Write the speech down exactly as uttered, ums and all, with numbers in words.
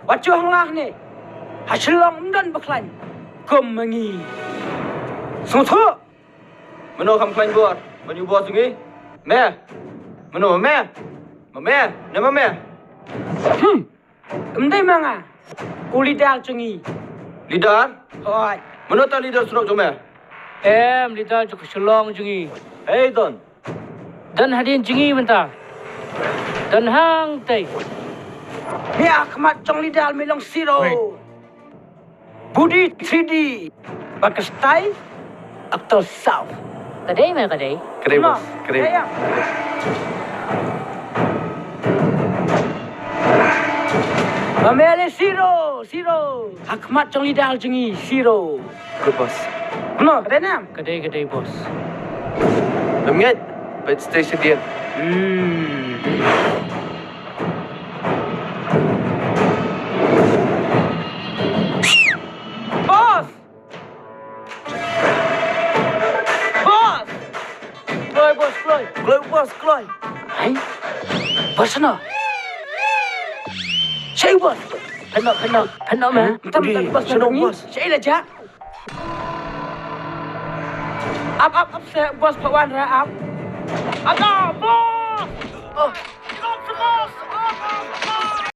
Wat ju hanglah ne. Ha Shillong ym don ba khlaiñ kum ma ngi. Sngewthuh. Mano kham khlaiñ bor? Mano boss jong ngi? Me. Mano me? Ma me? Ne ma me? Hmm. Ym dei ma nga. U leader jong ngi. Leader? Hooid. Mano ta leader surok jong me? Em, leader jong ka Shillong jong ngi. Hei Don. Don hadien jong ngi mynta. Don hangtei. Me ha khmat jong leader me long zero. Wait. Body three D. Bad ka style actor saw. Ka dei me ka dei. Ka dei, boss. Ka dei. Ba me le zero, zero. Ha khmat jong leader jong ngi zero. Good, boss. Mano, ka dei ne em? Ka dei, ka dei, boss. Ym ngeit, bad stay shadien. Hmm. Boss! Boss! Kloi, boss, kloi. Kloi, boss, kloi. Hai? Boss na? Shei, boss. Pynnoh, pynnoh, pynnoh, man. Tam, tam, boss, shano, boss? Shei la ja. Ap, ap, ap, se, boss, pawan ra, ap. Ap, ap, boss! Oh. Ap, boss! Ap, ap.